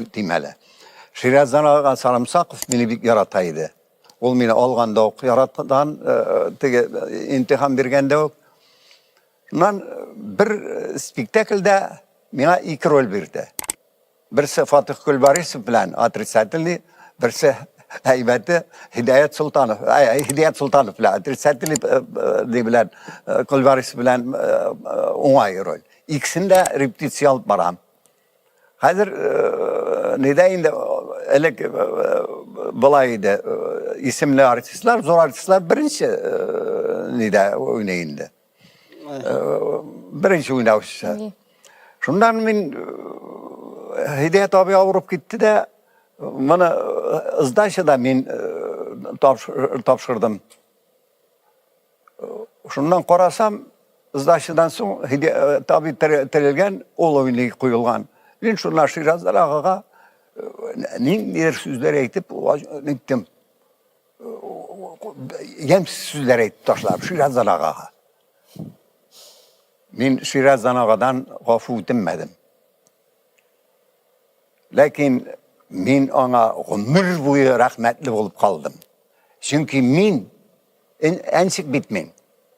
Үтим әле. Шираздан ага Сарымсаков мине бик ярата иде. Ул мине алганда ук яраткан, э, теге э, имтихан биргәндә үк. Шуннан э, бер спектакльдә миңа ике роль бирде. Берсе Фатих Гөлбарисов белән отрицательный, берсе әйбәте Һидаят Султанов, Һидаят Султанов белән отрицательный ни белән Гөлбарисов белән уңай роль. Икесен дә репетиция алып барам. Хәзер нидә инде элек болай иде, исемле артистлар, зур артистлар беренче нидә уйный инде. Беренче уйнаучысы. Шуннан мин Һидәят абый авырып китте дә, моны сдачада мин тапшырдым. Шуннан карасам, сдачадан соң Һидәят абый терелгән, ул уйный куелган. Мин шуннан Шираздар агага ниндидер сүзләр әйтеп, ниттем. Ямьсез сүзләр әйтеп ташладым Шираздан агага. Мин Шираздан агадан гафу үтенмәдем. Ләкин мин аңа гомер буе рәхмәтле булып калдым. Чөнки мин әнчек бит мин.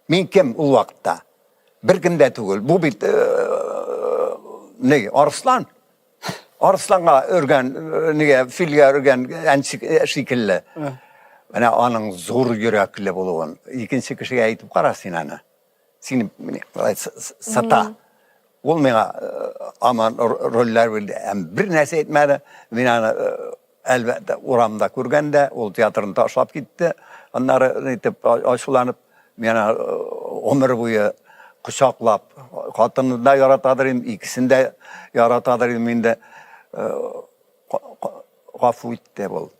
Мин кем ул вакытта? Беркем дә түгел. Бу бит ни, Арыслан. Арысланга өргән, нигә, филгә өргән әнчек шикелле. Менә аның зур йөрәкле булуын. Икенче кешегә әйтеп кара син аны. Сине сата. Ул миңа аман рольләр бирде. Һәм бер нәрсә әйтмәде. Мин аны әлбәттә урамда күргәндә, ул театрны ташлап китте. Аннары әйтеп ачуланып, мин аны гомер буе кочаклап, хатынны да яратадыр идем, икесен дә яратадыр идем инде. Гафу итте ул.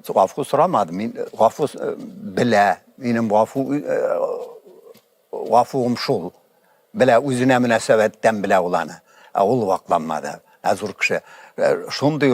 Гафу сорамады. Мин гафу белә. Минем гафу гафуым шул. Белә, үзенә мөнәсәбәттән белә ул аны. Ә ул вакланмады. Ә зур кеше. Шундый.